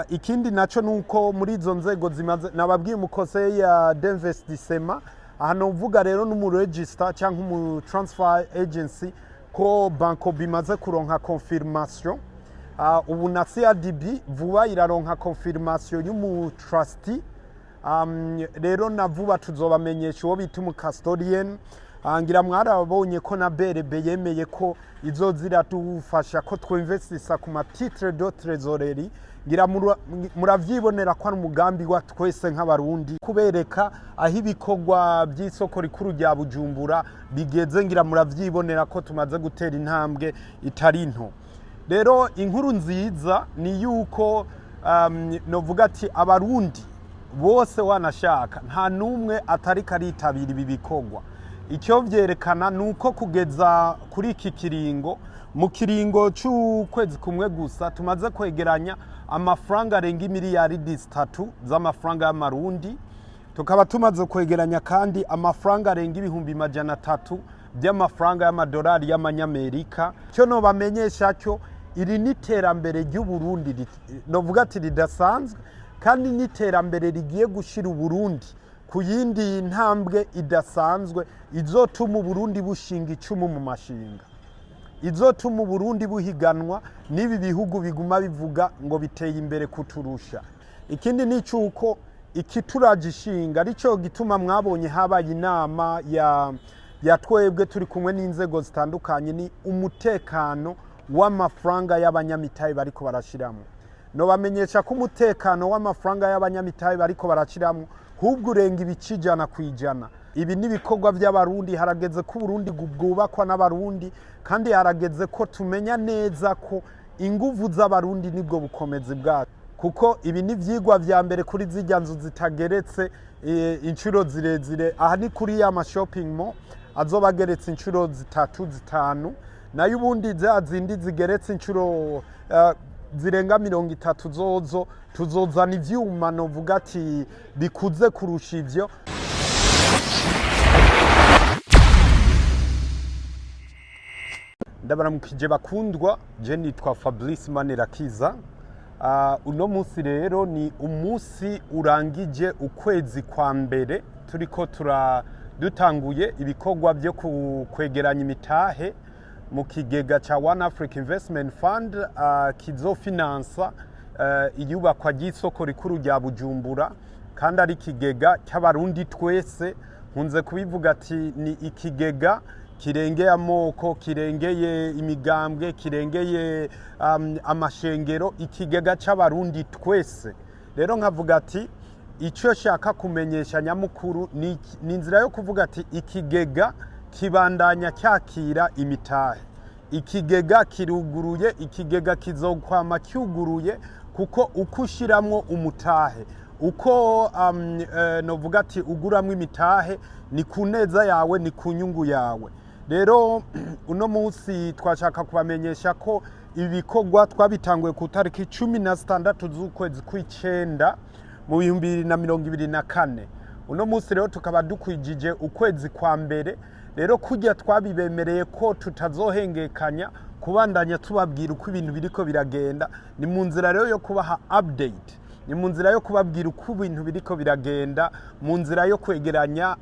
Ikindi naco nuko muri izo nzego zimaze nababwiye, umu conseiller d'investissement aha, novuga rero n'umu register cyangwa umu transfer agency, ko Bancobu imaze kuronka confirmation. Ubu na CRDB vuba iraronka confirmation y'umu trustee. Rero na vuba tuzobamenyesha uwo bita umu custodian. Ngira mwarabonye ko na BRB yemeye ko izoza iradufasha ko twinvestisa ku ma titres de trésorerie. Ngira muravyibonera ko ari umugambi wa twese nk'Abarundi. Kubereka aho ibikorwa by'isoko rikuru rya Bujumbura bigeze, ngira muravyibonera ko tumaze gutera intambwe itari nto. Rero inkuru nziza ni yuko novuga ati Abarundi bose, wanashaka nta n'umwe atari karitabira ibi bikorwa. Icyo vyerekana ni uko kugeza kuri iki kiringo, mu kiringo c'ukwezi kumwe gusa, tumaze kwegeranya amafaranga arenga imiliyaridi 3 z'amafaranga y'Amarundi. Tukaba tumaze kwegeranya kandi amafaranga arenga 300,000 by'amafaranga y'amadolari y'Amanyamerika. Cyo nobamenyesha cyo, iri ni iterambere ry'Uburundi novuga ati ridasanzwe, kandi n'iterambere rigiye gushira Uburundi ku yindi ntambwe idasanzwe, izotuma Uburundi bushinga icumu mu mashinga, izotuma Uburundi buhiganwa n'ibi bihugu biguma bivuga ngo biteye imbere kuturusha. Ikindi ni cyuko ikituraje ishinga, aricyo gituma mwabonye habaye inama ya twebwe turi kumwe n'inzego zitandukanye, ni umutekano w'amafaranga y'abanyamitahe bariko barashiramo. Nobamenyesha ko umutekano w'amafaranga y'abanyamitahe bariko barashiramo hubwo urenga ibice 100%. Ibi ni ibikorwa by'Abarundi. Harageze ko Uburundi bwubakwa n'Abarundi, kandi harageze ko tumenya neza ko inguvu z'Abarundi nibwo bukomezi bwacu, kuko ibi ni ivyigwa vya mbere kuri zirya nzu zitageretse inshuro zirezire. Aha ni kuri ya ma shopping mall azoba ageretse inshuro zitatu, zitanu. Nayo ubundi za zindi zigeretse inshuro zirenga 30 zozo tuzozana ivyuma novuga ati bikuze kurusha ivyo. Ndabaramukije bakundwa, je nitwa Fabrice Manirakiza. Uno munsi rero ni umunsi urangije ukwezi kwa mbere turiko tura dutanguye ibikorwa byo kwegeranya imitahe mu kigega ca One Africa Investment Fund kizofinansa iyubakwa ry'isoko rikuru rya Bujumbura, kandi ari ikigega cy'Abarundi twese. Nkunze kubivuga ati ni ikigega kirengeye amoko, kirengeye imigambwe, kirengeye amashengero, ikigega c'Abarundi twese. Rero nkavuga ati icyo shaka kumenyesha nyamukuru ni inzira yo kuvuga ati ikigega kibandanya cyakira imitahe, ikigega kiruguruye, ikigega kizokwama cyuguruye, kuko uko ushiramwo umutahe, uko novuga ati uguramwo imitahe, ni ku neza yawe, ni ku nyungu yawe. Rero uno munsi twashaka kubamenyesha ko ibikorwa twabitanguye ku tariki 16 z'ukwezi kw'icenda mu 2024. Uno munsi rero tukaba dukwijije ukwezi kwa mbere. Rero kujya twabibemereye ko tutazohengekanya kubandanya tubabwira uko ibintu biriko biragenda, ni mu nzira rero yo kubaha update, ni mu nzira yo kubabwira uko ibintu biriko biragenda, mu nzira yo kwegeranya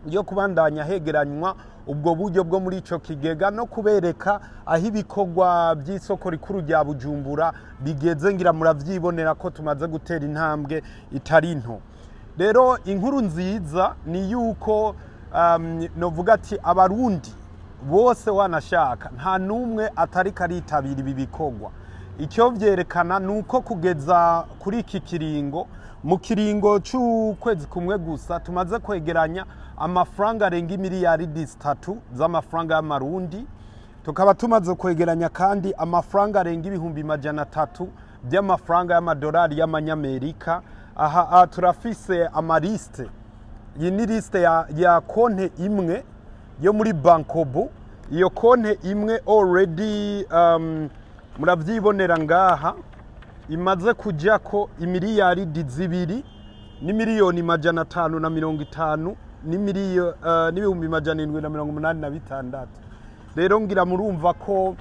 yo kubandanya hegeranywa ubwo buryo bwo muri ico kigega, no kubereka aho ibikorwa by'isoko rikuru rya Bujumbura bigeze. Ngira muravyibonera ko tumaze gutera intambwe itari nto. Rero inkuru nziza ni yuko novuga ati Abarundi bose, wanashaka nta n'umwe atari karitabira ibi bikorwa. Icyo vyerekana ni uko kugeza kuri iki kiringo, mu kiringo c'ukwezi kumwe gusa, tumaze kwegeranya amafaranga arenga imiliyaridi 3 z'amafaranga y'Amarundi. Tukaba tumaze kwegeranya kandi amafaranga arenga 300,000 by'amafaranga y'amadolari y'Amanyamerika. Aha turafise ama listes. Iyi ni liste ya konte imwe yo muri Bancobu. Iyo konte imwe already muravyibonera ngaha imaze kujako imiliyaridi 2 n'imiliyoni 550 n'ibihumbi 786. Rero ngira murumva ko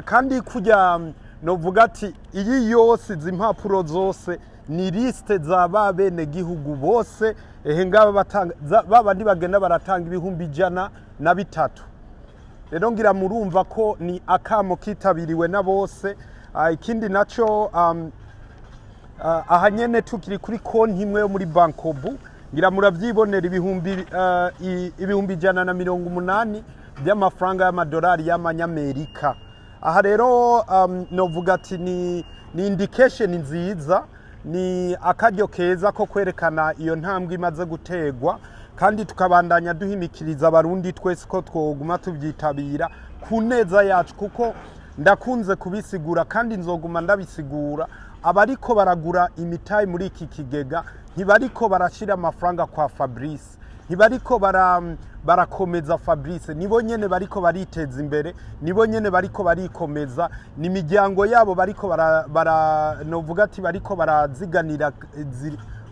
kandi kujya Novuga ati iyi yose, izi mpapuro zose ni liste za ba bene gihugu bose. Ehe, ngaba batanga ba bandi bagenda baratanga 103,000. Rero ngira murumva ko ni akamo kitabiriwe na bose. Ikindi naco, aha nyene tukiri kuri konti imwe yo muri Bancobu, ngira muravyibonera, 180,000 by'amafaranga y'amadolari y'amanyamerika. Aha rero novuga ati ni indication nziza, ni akaryo keza ko kwerekana iyo ntambwe imaze gutegwa, kandi tukabandanya duhimikiriza Abarundi twese ko twoguma tubyitabira ku neza yacu, kuko ndakunze kubisigura kandi nzoguma ndabisigura: abariko baragura imitahe muri iki kigega ntibariko barashira amafaranga kwa Fabrice, ntibariko barakomeza Fabrice, nibo nyene bariko bariteza imbere, nibo nyene bariko barikomeza, ni imiryango yabo bariko bara novuga ati bariko baraziganira,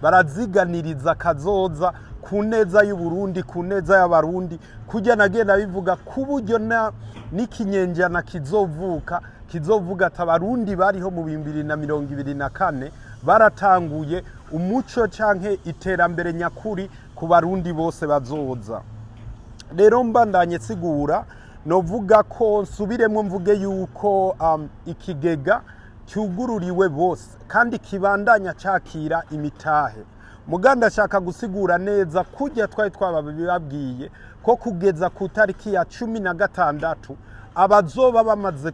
baraziganiriza kazoza ku neza y'u Burundi, ku neza y'Abarundi. Kujya nagenda bivuga ku buryo na n'ikinyenjana kizovuka kizovuga ati Abarundi bariho mu 2024 baratanguye umuco canke iterambere nyakuri ku Barundi bose bazoza. Rero mbandanye sigura, novuga ko nsubiremo mvuge yuko ikigega cyugururiwe bose kandi kibandanya cakira imitahe. Muganda ashaka gusigura neza kujya twari twababibabwiye ko kugeza ku tariki ya 16 abazoba bamaze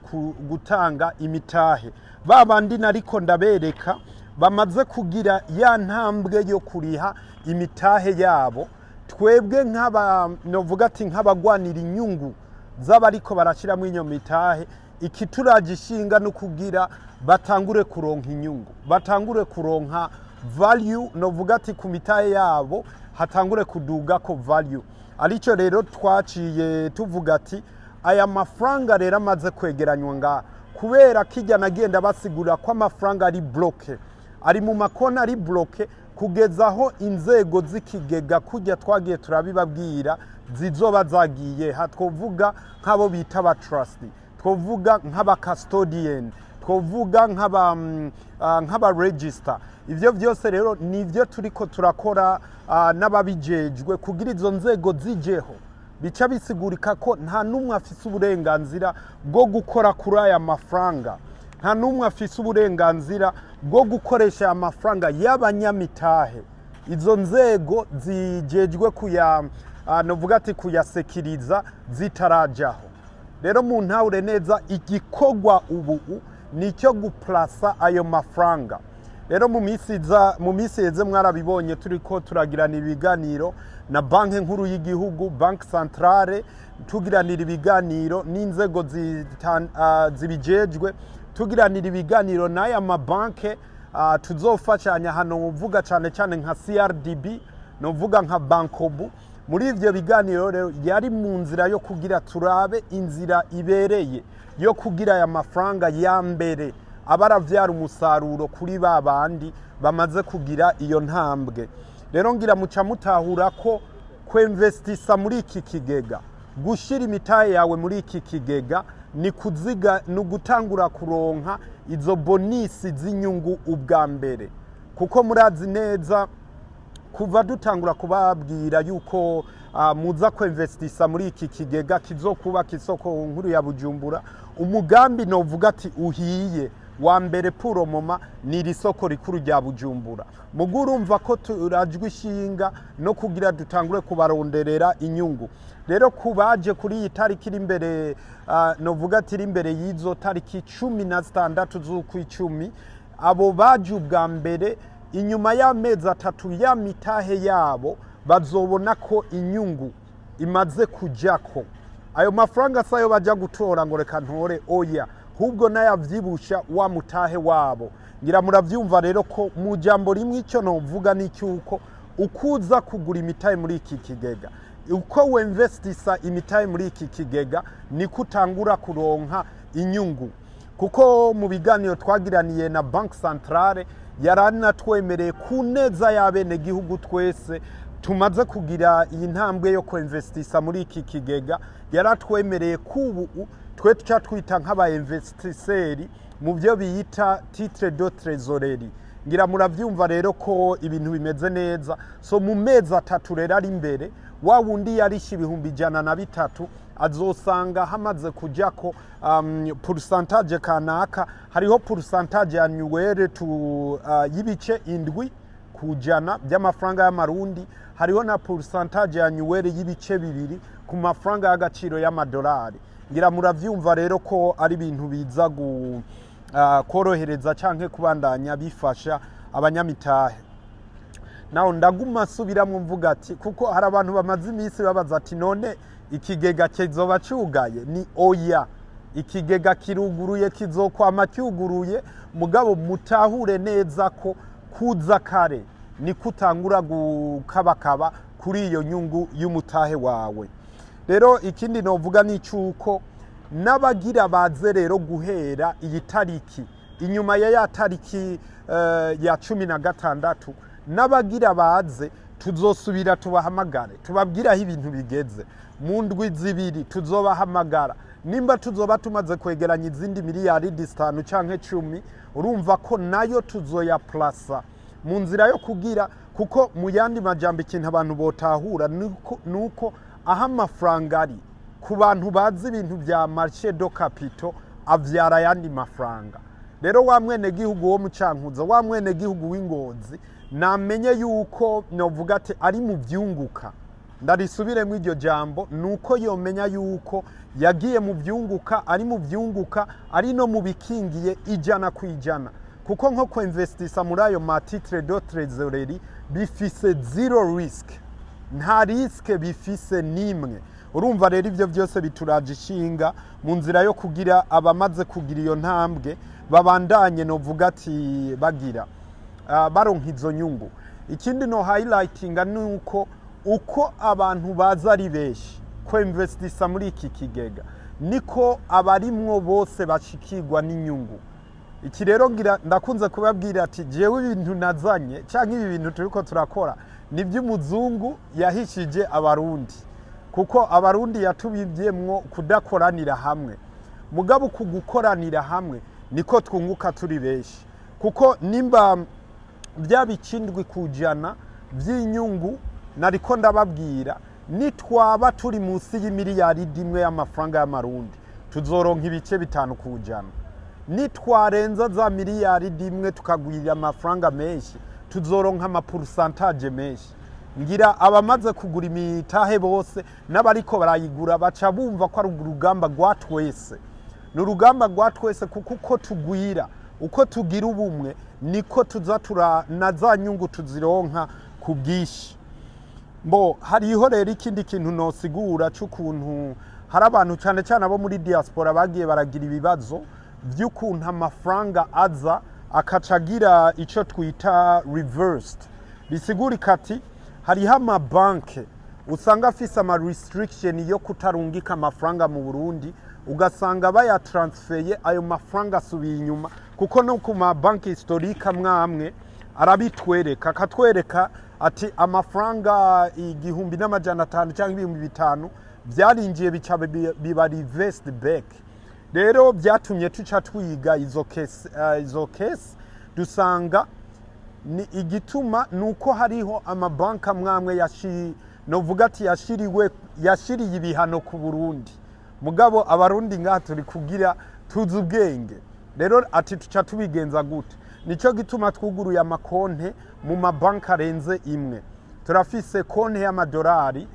gutanga imitahe, ba bandi nariko ndabereka bamaze kugira ya ntambwe yo kuriha imitahe yabo, twebwe nk'aba novuga ati nk'abagwanira inyungu z'abariko barashyiramo iyo mitahe, ikituragishinga no kugira batangure kuronka inyungu, batangure kuronka value, novuga ati ku mitahe yabo hatangure kuduga ko value. Aricyo rero twaciye tuvuga ati aya mafaranga rero amaze kwegeranywa ngaha, kubera kijya nagenda basigura ko amafaranga ari bloqué, ari mu makona, ari bloqué kugeza aho inzego z'ikigega, kujya twagiye turabibabwira, zizoba zagiye ha. Twovuga nk'abo bita aba trustee, twovuga nk'aba custodian, twovuga nk'aba register. Ivyo byose rero nivyo turiko turakora n'ababijejwe kugira izo nzego zijeho. Bica bisigurika ko nta n'umwe afise uburenganzira bwo gukora kuri aya mafaranga, nta n'umwe afise uburenganzira bwo gukoresha aya mafaranga y'abanyamitahe izo nzego zijejwe kuya novuga ati kuyasekiriza zitarajaho. Rero mu ntahure neza, igikorwa ubu ni icyo guplasa ayo mafaranga. Rero mu minsi iza, mu minsi yeze mwarabibonye, turiko turagirana ibiganiro na Banki Nkuru y'igihugu, Banque Centrale, tugiranira ibiganiro n'inzego zibijejwe, tugiranira ibiganiro n'aya mabanke tuzofashanya hano, mvuga cyane cyane nka CRDB, novuga nka Bancobu. Muri ivyo biganiro rero yari mu nzira yo kugira turabe inzira ibereye yo kugira aya mafaranga ya mbere aba aravyara umusaruro kuri ba bandi bamaze kugira iyo ntambwe. Rero ngira muca mutahura ko kwemvestisa muri iki kigega, gushyira imitahe yawe muri iki kigega, ni kuziga, ni ugutangura kuronka izo bonus z'inyungu ubwa mbere, kuko murazi neza kuva dutangura kubabwira yuko muza kwemvestisa muri iki kigega kizokubaka isoko nkuru ya Bujumbura, umugambi novuga ati uhiye wa mbere pour le moment ni iri soko rikuru rya Bujumbura. Mugu urumva ko turajwe ishinga no kugira dutangure kubaronderera inyungu. Rero kubaje kuri iyi tariki iri imbere, novuga ati iri imbere y'izo tariki 16 z'ukwicumi, abo baje ubwa mbere, inyuma y'amezi 3 ya mitahe yabo bazobona ko inyungu imaze kujako. Ayo mafaranga sayo bajya gutora ngo reka ntore, oya, ahubwo n'ayavyibusha wa mutahe wabo. Ngira muravyumva rero ko mu jambo rimwe icyo novuga ni cyuko ukuza kugura imitahe muri iki kigega, uko wemvestisa imitahe muri iki kigega, niko utangura kuronka inyungu, kuko mu biganiro twagiraniye na Banque Centrale yaranatwemereye ku neza y'abenegihugu twese tumaze kugira iyi ntambwe yo kwemvestisa muri iki kigega, yaratwemereye ko ubu twe tuca twita nk'aba investisseurs. mu byo biyita titre de trésorerie. Ngira muravyumva rero ko ibintu bimeze neza. So mu mezi 3 rero ari imbere, wa wundi yarishe 103,000 azosanga hamaze kujako pourcentage kanaka. Hariho pourcentage annuelle tu y'ibice 7% by'amafaranga y'amarundi, hariho na pourcentage annuelle y'ibice 2 ku mafaranga y'agaciro y'amadolari. Ngira muravyumva rero ko ari ibintu biza korohereza canke kubandanya bifasha abanyamitahe. Naho ndaguma nsubiramo mvuga ati, kuko hari abantu bamaze iminsi babaza ati: "None ikigega kizoba cugaye?" Ni oya, ikigega kiruguruye, kizokwama cyuguruye. Mugabo mutahure neza ko kuza kare niko utangura gukabakaba kuri iyo nyungu y'umutahe wawe. Rero ikindi novuga ni cyuko n'abagira baze rero guhera iyi tariki, inyuma ya tariki ya 16, n'abagira baze tuzosubira tubahamagare, tubabwire aho ibintu bigeze. Mu ndwi 2 tuzobahamagara, nimba tuzoba tumaze kwegeranya izindi miliyaridi 5 canke 10, urumva ko nayo tuzoyaplasa mu nzira yo kugira. Kuko mu yandi majambo, ikintu abantu botahura nuko aho amafaranga ari ku bantu bazi ibintu bya marché de capitaux, avyara ayandi mafaranga. Rero wa mwenegihugu wo mu Cankuzo, wa mwenegihugu w'Ingozi, namenye yuko novuga ati ari mu vyunguka. Ndarisubiremo iryo jambo, nuko yomenya yuko yagiye mu vyunguka, ari mu vyunguka, ari no mu bikingiye 100%, kuko nko kuinvestisa muri ayo ma titre de trésorerie bifise zéro risque, nta risque bifise nimwe. Urumva rero ibyo byose bituraje ishinga mu nzira yo kugira abamaze kugira iyo ntambwe babandanye, novuga ati bagira baronka izo nyungu. Ikindi no highlightinga ni uko uko abantu baza ari benshi kwinvestisa muri iki kigega, niko abarimwo bose bashikirwa n'inyungu. Iki rero ngira ndakunze kubabwira ati jewe ibintu nazanye canke ibi bintu turiko turakora ni by'umuzungu yahishije Abarundi, kuko Abarundi yatubivyemwo kudakoranira hamwe. Mugabo ku gukoranira hamwe niko twunguka turi benshi, kuko nimba bya bice 7% by'inyungu nariko ndababwira, nitwaba turi munsi y'imiliyaridi 1 y'amafaranga y'amarundi, tuzoronka ibice 5%. Nitwarenza za miliyaridi 1 tukagwirira amafaranga menshi, tuzoronka ama pourcentage menshi. Ngira abamaze kugura imitahe bose n'abariko barayigura baca bumva ko ari urugamba rwa twese. Ni urugamba rwa twese, kuko uko tugwira, uko tugira ubumwe, niko tuza tura na za nyungu tuzironka ku bwinshi. Mbo hariho rero ikindi kintu nosigura c'ukuntu hari abantu, cyane cyane abo muri diaspora, bagiye baragira ibibazo by'ukuntu amafaranga aza akaca agira icyo twita reversed. Bisigurika ati hariho amabanke usanga afise ama restriction yo kutarungika amafaranga mu Burundi, ugasanga bayatransfeye, ayo mafaranga asubiye inyuma, kuko no ku mabanki historique amwe amwe arabitwereka, akatwereka ati amafaranga 1500 cyangwa 5000 byarinjiye, bica biba reversed back. Rero byatumye tuca twiga izo case, dusanga ni igituma nuko hariho amabanki amwe amwe novuga ati yashiriye ibihano ku Burundi. Mugabo Abarundi ngaha turi kugira tuzi ubwenge rero, ati tuca tubigenza gute? Nico gituma twuguruye amakonte mu mabanki arenze imwe. Turafise konte y'amadolari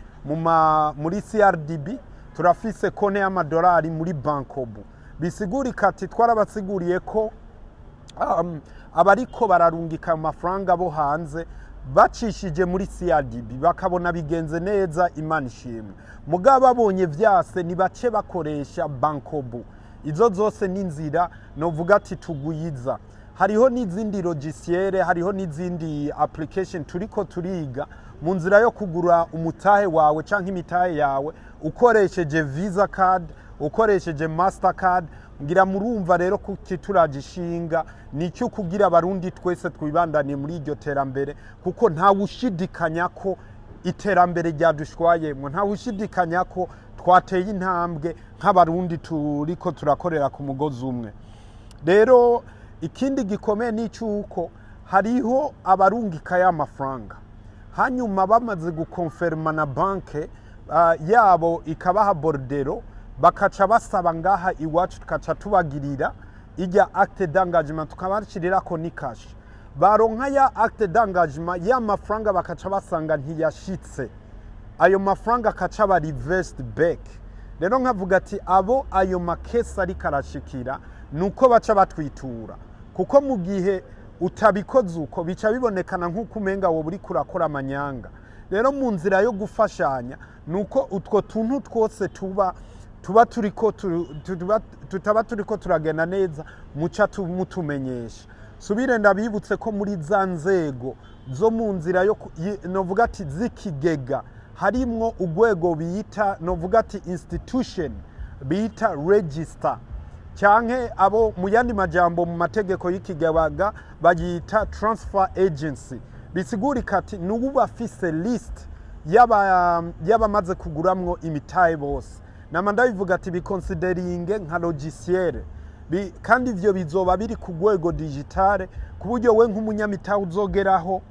muri CRDB, turafise konte y'amadolari muri Bancobu. Bisigurika ati twarabasiguriye ko abariko bararungika amafaranga bo hanze bacishije muri CRDB bakabona bigenze neza, Imana ishimwe. Mugabo babonye vyase, nibace bakoresha Bancobu. Izo zose n'inzira novuga ati tugwiza. Hariho n'izindi logiciel, hariho n'izindi application turiko turiga mu nzira yo kugura umutahe wawe canke imitahe yawe ukoresheje Visa card, ukoresheje Mastercard. Ngira murumva rero ko kituraje ishinga nicyo kugira Abarundi twese twibandaniye muri iryo terambere, kuko ntawe ushidikanya ko iterambere ryadushwayemwo, ntawe ushidikanya ko twateye intambwe nk'Abarundi turiko turakorera ku mugozi umwe. Rero ikindi gikomeye ni cy'uko hariho abarungika y'amafaranga, hanyuma bamaze gukonferma na banke yabo ikabaha bordereau, bakaca basaba ngaha iwacu, tukaca tubagirira ijya acte d'engagement, tukabashirirako ni cachet. Baronka ya acte d'engagement, ya mafaranga bakaca basanga ntiyashitse, ayo mafaranga akaca aba reversed back. Rero nkavuga ati abo ayo ma cases ariko arashikira, nuko baca batwitura, kuko mu gihe utabikoze uko bica bibonekana nk'uko umenga wowe uriko urakora amanyanga. Rero mu nzira yo gufashanya, nuko utwo tuntu twose tuba turiko tutaba turiko turagenda neza, muca mutumenyesha. Subire ndabibutse ko muri za nzego zo mu nzira yo novuga ati z'ikigega, harimwo urwego bita, novuga ati institution bita register, canke abo mu yandi majambo mu mategeko y'ikigega bayita transfer agency. Bisigurika ati nubu afise list y'abamaze kuguramwo imitahe bose. Nama ndabivuga ati bikonsideringe nka logiciel. Kandi ivyo bizoba biri ku rwego digitale, ku buryo we nk'umunyamitahe uzogeraho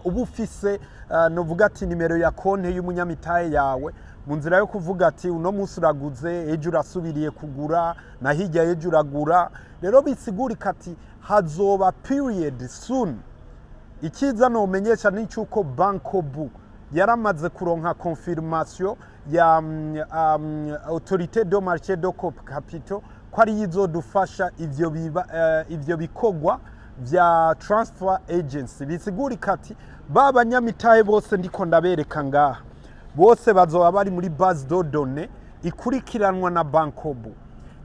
uba ufise novuga ati nimero ya konte y'umunyamitahe yawe, mu nzira yo kuvuga ati uno munsi uraguze, ejo urasubiriye kugura, na hirya ejo uragura. Rero bisigurika ati hazoba period soon. Icyiza nomenyesha ni cyuko Bancobu yaramaze kuronka confirmation ya Autorité de marché de capital ko ariyo izodufasha ivyo biba, ivyo bikorwa vya transfer agency. Bisigurika ati ba banyamitahe bose ndiko ndabereka ngaha, bose bazoba bari muri base de données ikurikiranwa na Bancobu.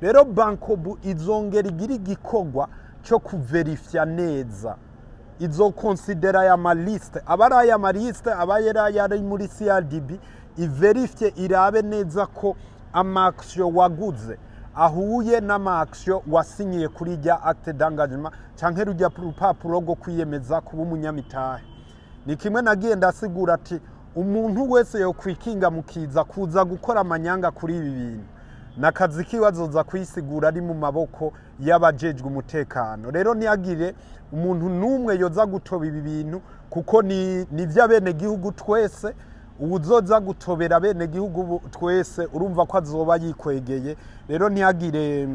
Rero Bancobu izongera igira igikorwa cyo kuverifya neza, izokonsidera aya ma listes, aba ari aya ma listes, aba yari ari muri CRDB, iverifye irabe neza ko ama actions waguze ahuye n'ama actions wasinyiye kuri rya acte d'engagement canke rujya rupapuro rwo kwiyemeza kuba umunyamitahe. Ni kimwe nagiye ndasigura ati umuntu wese yokwikinga mukiza kuza gukora amanyanga kuri ibi bintu, nakazi kiwe azoza kwisigura ari mu maboko y'abajejwe umutekano. Rero ntiyagire umuntu n'umwe yoza gutoba ibi bintu, kuko ni iby'abenegihugu twese. Uwuzoza gutobera abenegihugu twese, urumva ko azoba yikwegeye. Rero ntiyagire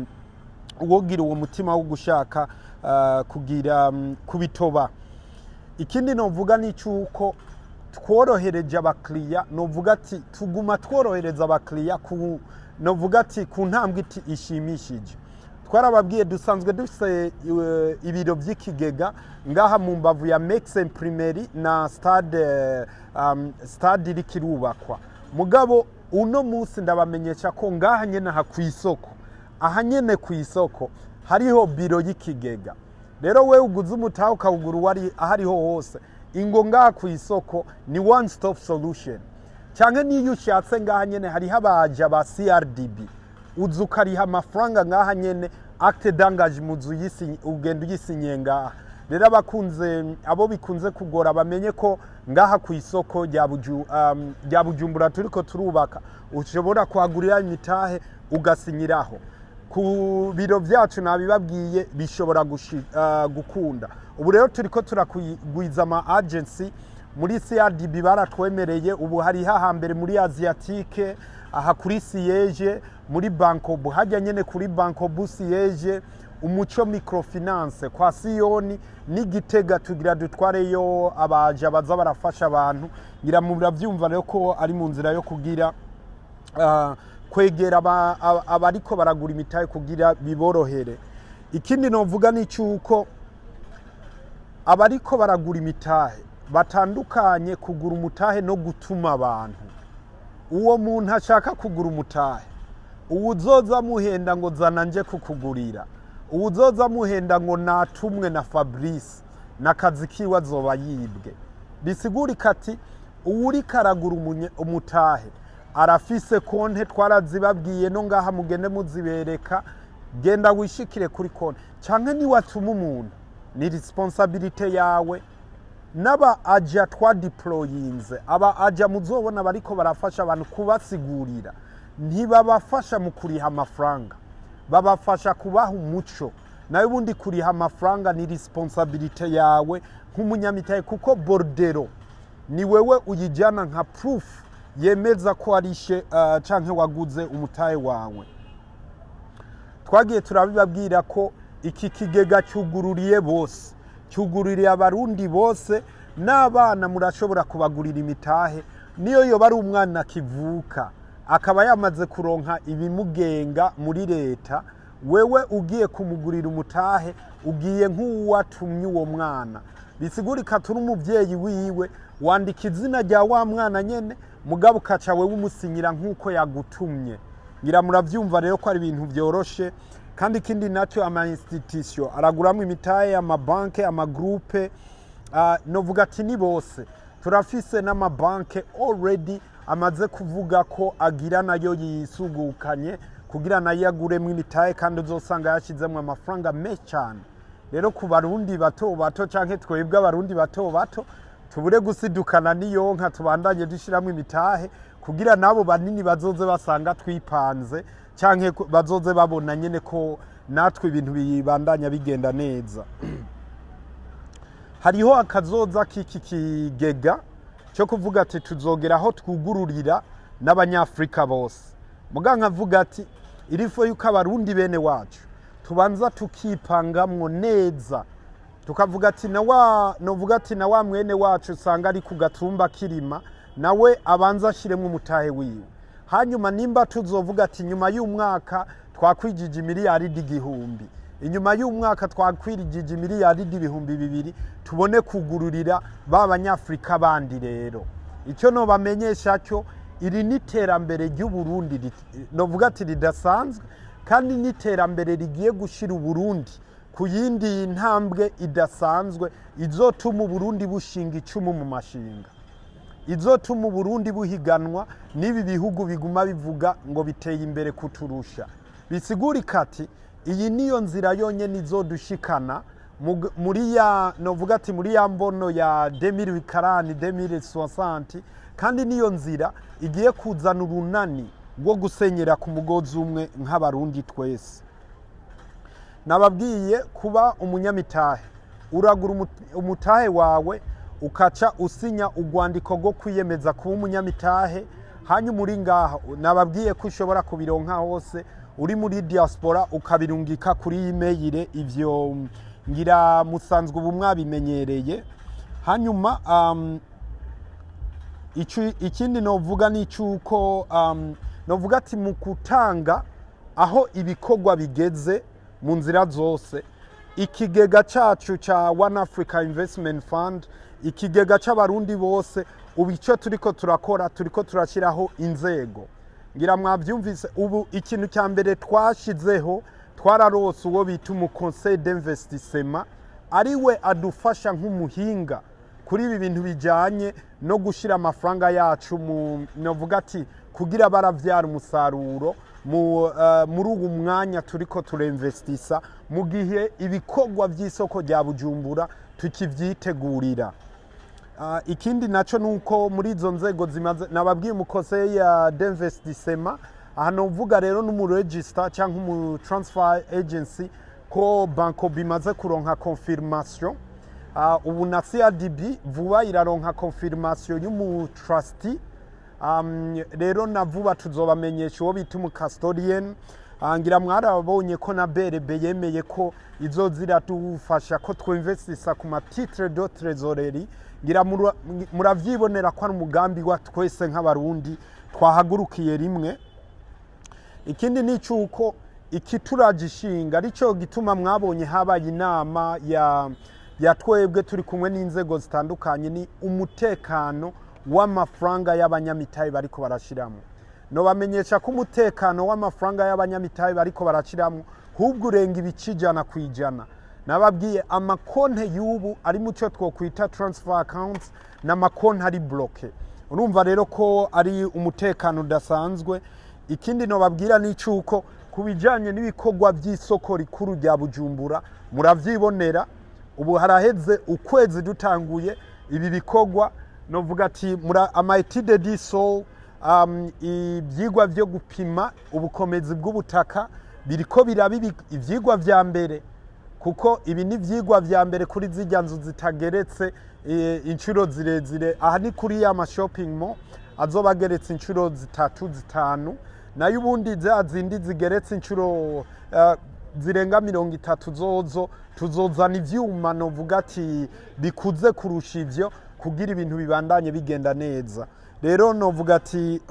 uwogira uwo mutima wo gushaka kugira kubitoba. Ikindi novuga ni cyuko tworohereje abakiriya, novuga ati tuguma tworohereza abakiriya ku, novuga ati ku ntambwe iti ishimishije. Twarababwiye, dusanzwe dufise ibiro by'ikigega ngaha mu mbavu ya Mex Imprimerie na stade iriko irubakwa. Mugabo uno munsi ndabamenyesha ko ngaha nyene aha kw'isoko, aha nyene kw'isoko hariho biro y'ikigega. Rero we uguze umutahe ukawugura uwari ahariho hose, ingo ngaha ku isoko, ni one stop solution. Cyangwa niyo ushatse ngaha nyene hariho abaja ba CRDB, uza ukariha amafaranga ngaha nyene, acte d'engagement ugenda uyisinyiye ngaha. Rero abakunze, abo bikunze kugora, bamenye ko ngaha ku isoko rya Bujumbura turiko turubaka, ushobora kuhagurira imitahe ugasinyiraho. Ku biro byacu nabibabwiye, bishobora gukunda. Ubu rero turiko turakugwiza ama agency muri CRDB, baratwemereye. Ubu hari hahambere muri Asiatique, aha kuri siège, muri Bancobu hajya nyene kuri Bancobu siège, Umuco Microfinance kwa Siyoni n'Igitega, tugira dutwareyo abaja baza barafasha abantu. Ngira muravyumva rero ko ari mu nzira yo kugira kwegera abariko baragura imitahe kugira biborohere. Ikindi novuga ni cyuko abariko baragura imitahe batandukanye kugura umutahe no gutuma abantu. Uwo muntu ashaka kugura umutahe, uwuzoza amuhenda ngo zana nje kukugurira, uwuzoza amuhenda ngo natumwe na Fabrice, n'akazi kiwe azoba yibwe. Bisigurika ati uwuriko aragura umutahe arafise konte, twarazibabwiye no ngaha, mugende muzibereka. Genda wishikire kuri konte, canke niwatuma umuntu ni responsabilité yawe. N'aba aja twadiployinze, aba aja muzobona bariko barafasha abantu kubasigurira, ntibabafasha mu kuriha amafaranga, babafasha kubaha umuco. Nawe ubundi kuriha amafaranga ni responsabilité yawe nk'umunyamitahe, kuko bordereau ni wewe uyijyana nka proof yemeza ko warishe canke waguze umutahe wawe. Twagiye turabibabwira ko iki kigega cyugururiye bose, cyugururiye Abarundi bose, n'abana murashobora kubagurira imitahe. Niyo yoba ari umwana akivuka akaba yamaze kuronka ibimugenga muri leta, wewe ugiye kumugurira umutahe ugiye nk'uwatumye uwo mwana. Bisigurika turi umubyeyi wiwe, wandika izina rya wa mwana nyene, mugabo ukaca wewe umusinyira nk'uko yagutumye. Ngira muravyumva rero ko ari ibintu vyoroshe. Kandi ikindi nacyo, ama institution araguramo imitahe, amabanke, ama groupe, novuga ati ni bose. Turafise n'amabanke already amaze kuvuga ko agira nayo yisugukanye kugira nayo aguremwo imitahe, kandi uzosanga yashyizemwo amafaranga menshi cyane. Rero ku Barundi bato bato, canke twebwe Abarundi bato bato, tubure gusidukana n'iyo nka, tubandanye dushyiramo imitahe kugira nabo banini bazoze basanga twipanze, canke bazoze babona nyene ko natwe ibintu bibandanya bigenda neza. Hariho akazoza k'iki kigega cyo kuvuga ati tuzogera aho twugururira n'Abanyafurika bose. Muga nkavuga ati il faut yuko Abarundi bene wacu tubanza tukipangamwo neza, tukavuga ati na wa, novuga ati na wa mwene wacu usanga ari ku gatumba kirima, nawe abanza ashiremwo umutahe wiwe. Hanyuma nimba tuzovuga ati nyuma y'umwaka twakwijije 1000 miliyaridi, inyuma y'umwaka twakwijije 2000 miliyaridi, tubone kugururira ba Banyafurika bandi. Rero icyo nobamenyesha cyo, iri ni iterambere ry'Uburundi novuga ati ridasanzwe, kandi n'iterambere rigiye gushira Uburundi ku yindi ntambwe idasanzwe, izotuma Uburundi bushinga icumu mu mashinga, izotuma Uburundi buhiganwa n'ibi bihugu biguma bivuga ngo biteye imbere kuturusha. Bisigurika ati iyi niyo nzira yonyene izodushikana muri ya, novuga ati muri ya mbono ya 2040, 2060, kandi niyo nzira igiye kuzana urunani rwo gusenyera ku mugozi umwe nk'Abarundi twese. Nababwiye, kuba umunyamitahe uragura umutahe wawe, ukaca usinya urwandiko rwo kwiyemeza kuba umunyamitahe. Hanyuma uri ngaha, nababwiye ko ushobora kubironka hose, uri muri diaspora ukabirungika kuri email. Ivyo ngira musanzwe ubu mwabimenyereye. Hanyuma ikindi novuga ni cyuko novuga ati mu gutanga aho ibikorwa bigeze mu nzira zose, ikigega cacu ca One Africa Investment Fund, ikigega c'Abarundi bose, ubu icyo turiko turakora, turiko turashyiraho inzego. Ngira mwabyumvise, ubu ikintu cya mbere twashizeho, twararose uwo bita umu conseil d'investissement, ariwe adufasha nk'umuhinga kuri ibi bintu bijyanye no gushyira amafaranga yacu mu, novuga ati kugira baravyara umusaruro muri ubu mwanya turiko turinvestisa, mu gihe ibikorwa by'isoko rya Bujumbura tukivyitegurira. Ikindi naco nuko muri izo nzego zimaze, nababwiye umu conseil d'investissement aha, novuga rero n'umu register cyangwa umu transfer agency, ko banko bimaze kuronka confirmation. Ubu na CRDB vuba iraronka confirmation y'umu trustee. Rero na vuba tuzobamenyesha uwo bita umu custodian. Ngira mwarabonye ko na BRB yemeye ko izoza iradufasha ko twinvestisa ku ma titre de trésorerie. Ngira muravyibonera ko ari umugambi wa twese nk'Abarundi twahagurukiye rimwe. Ikindi ni cyuko ikituraje ishinga, aricyo gituma mwabonye habaye inama ya twebwe turi kumwe n'inzego zitandukanye, ni umutekano w'amafaranga y'abanyamitahe bariko barashiramo. Nobamenyesha ko umutekano w'amafaranga y'abanyamitahe bariko barashiramo hubwo urenga ibice 100%. Nababwiye, amakonte y'ubu ari mu cyo twokwita transfer accounts, n'amakonte ari bloqué. Urumva rero ko ari umutekano udasanzwe. Ikindi nobabwira ni cyuko ku bijyanye n'ibikorwa by'isoko rikuru rya Bujumbura, muravyibonera, ubu haraheze ukwezi dutanguye ibi bikorwa. Novuga ati ama étude du sol, ibyigwa byo gupima ubukomezi bw'ubutaka biriko biraba, ivyigwa vya mbere. Kuko ibi ni ivyigwa vya mbere kuri zirya nzu zitageretse inshuro zirezire. Aha ni kuri ya ma shopping mall azoba ageretse inshuro zitatu, zitanu. Nayo ubundi za zindi zigeretse inshuro zirenga 30, zozo tuzozana ivyuma, novuga ati bikuze kurusha ivyo, kugira ibintu bibandanye bigenda neza. Rero novuga ati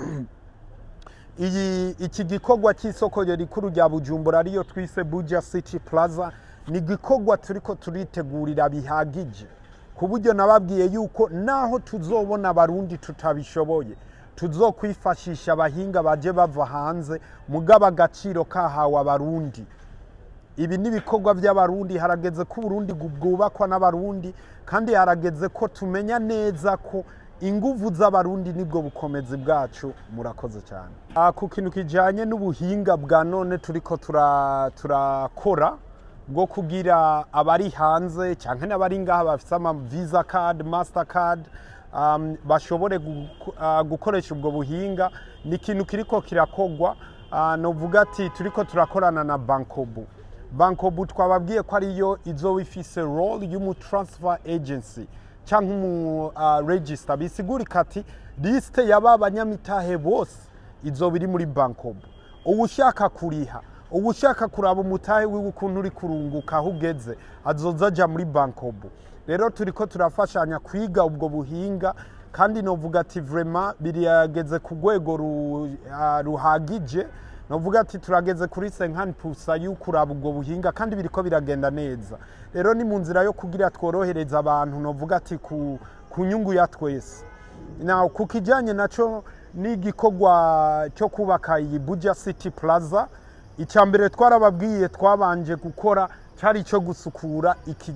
iki gikorwa cy'isoko rikuru rya Bujumbura, ariyo twise Buja City Plaza, ni igikorwa turiko turitegurira bihagije, ku buryo nababwiye yuko naho tuzobona Abarundi tutabishoboye, tuzokwifashisha abahinga baje bava hanze, mugabo agaciro kahawe Abarundi. Ibi ni ibikorwa by'Abarundi. Harageze ko Uburundi bwubakwa n'Abarundi, kandi harageze ko tumenya neza ko inguvu z'Abarundi nibwo bukomezi bwacu. Murakoze cyane. Ku kintu kijanye n'ubuhinga bwa none turiko turakora bwo kugira abari hanze cyangwa n'abari ngaha bafise ama Visa card, Mastercard, bashobore gukoresha ubwo buhinga, ni ikintu kiriko kirakogwa. Novuga ati turiko turakorana na Bancobu. Bancobu twababwiye ko ariyo izoba ifise role y'umu transfer agency cyangwa umu register. Bisigurika ati liste y'aba banyamitahe bose izoba iri muri Bancobu. Uwushaka kuriha, uwushaka kuraba umutahe wiwe ukuntu uri kurunguka, aho ugeze, azoza aja muri Bancobu. Rero turiko turafashanya kwiga ubwo buhinga, kandi novuga ati vraiment birageze ku rwego ruhagije. Novuga ati turageze kuri 50% y'ukuraba ubwo buhinga, kandi biriko biragenda neza. Rero ni mu nzira yo kugira tworohereza abantu, novuga ati ku nyungu ya twese. Na ku kijyanye naco n'igikorwa cyo kubaka iyi Buja City Plaza, icya mbere twarababwiye twabanje gukora cyari icyo gusukura iki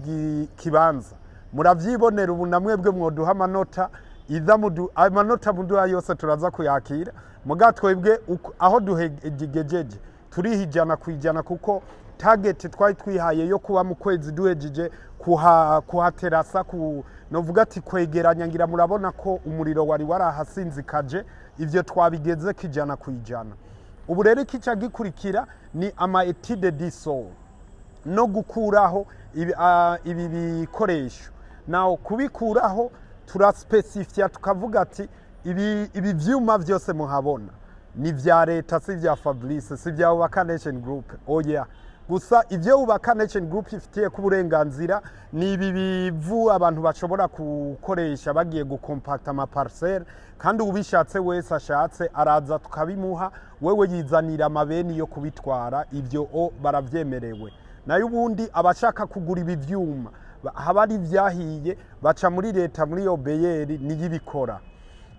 kibanza. Muravyibonera ubu, namwebwe mwoduha amanota iza amanota muduha yose turaza kuyakira. Muga twebwe aho duhegejeje turiha 100%, kuko target twari twihaye yo kuba mu kwezi duhejeje kuhaterasa, ku novuga ati kwegeranya. Ngira murabona ko umuriro wari warahasinzikaje, ivyo twabigeze 100%. Ubu rero ikica gikurikira ni ama étude du sol no gukuraho ibi bikoresho. Naho kubikuraho turaspesifya, tukavuga ati ibi vyuma vyose muhabona ni vya leta, si vya Fabrice, si vya Ubaka Nation Group, oya. Gusa ivyo Ubaka Nation Group ifitiye ku burenganzira ni ibi bivu abantu bashobora gukoresha bagiye gukompakta ama parcelle, kandi ubishatse wese ashatse araza tukabimuha, wewe yizanira amabeni yo kubitwara, ibyo o baravyemerewe. Nayo ubundi abashaka kugura ibi vyuma haba ari ivyahiye, baca muri leta, muri OBR, niyo ibikora.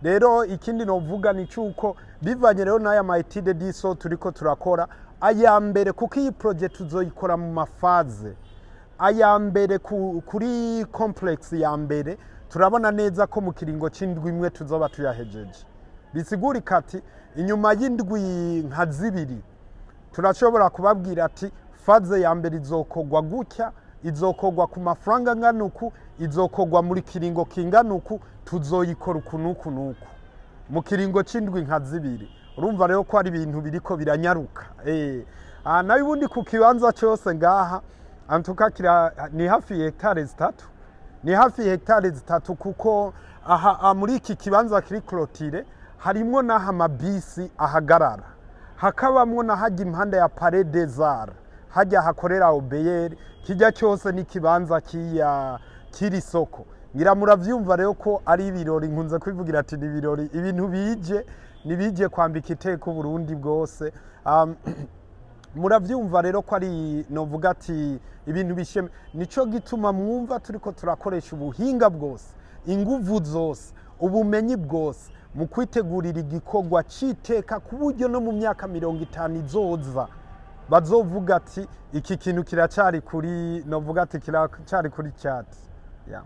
Rero ikindi novuga ni cyuko bivanye rero n'aya ma étude du sol turiko turakora aya mbere, kuko iyi projet tuzoyikora mu ma phases. Aya mbere kuri complex ya mbere, turabona neza ko mu kiringo c'indwi imwe tuzoba tuyahejeje. Bisigurika ati inyuma y'indwi nka 2 turashobora kubabwira ati phase ya mbere izokorwa gutya, izokorwa ku mafaranga angana uku, izokorwa muri kiringo kingana uku, tuzoyikora uku n'uku n'uku mu kiringo c'indwi nka 2. Urumva rero ko ari ibintu biriko biranyaruka. Nayo ubundi ku kibanza cyose ngaha antuka kira ni hafi hectare 3, ni hafi hectare 3, kuko aha muri iki kibanza kiri clôturé harimwo n'aha amabisi ahagarara, hakabamwo na hajya impande ya Palais des Arts, hajya hakorera OBR. Kijya cyose n'ikibanza kiya kiri soko. Ngira muravyumva rero ko ari ibirori. Nkunze kwivugira ati ni ibirori, ibintu bije nibije kwambika iteka Uburundi bwose. Muravyumva rero ko ari, novuga ati, ibintu bisheme. Nico gituma mwumva turiko turakoresha ubuhinga bwose, inguvu zose, ubumenyi bwose mu kwitegurira igikorwa c'iteka, ku buryo no mu myaka 50 izoza bazovuga ati iki kintu kiracari kuri, novuga ati kiracari kuri chat, yeah.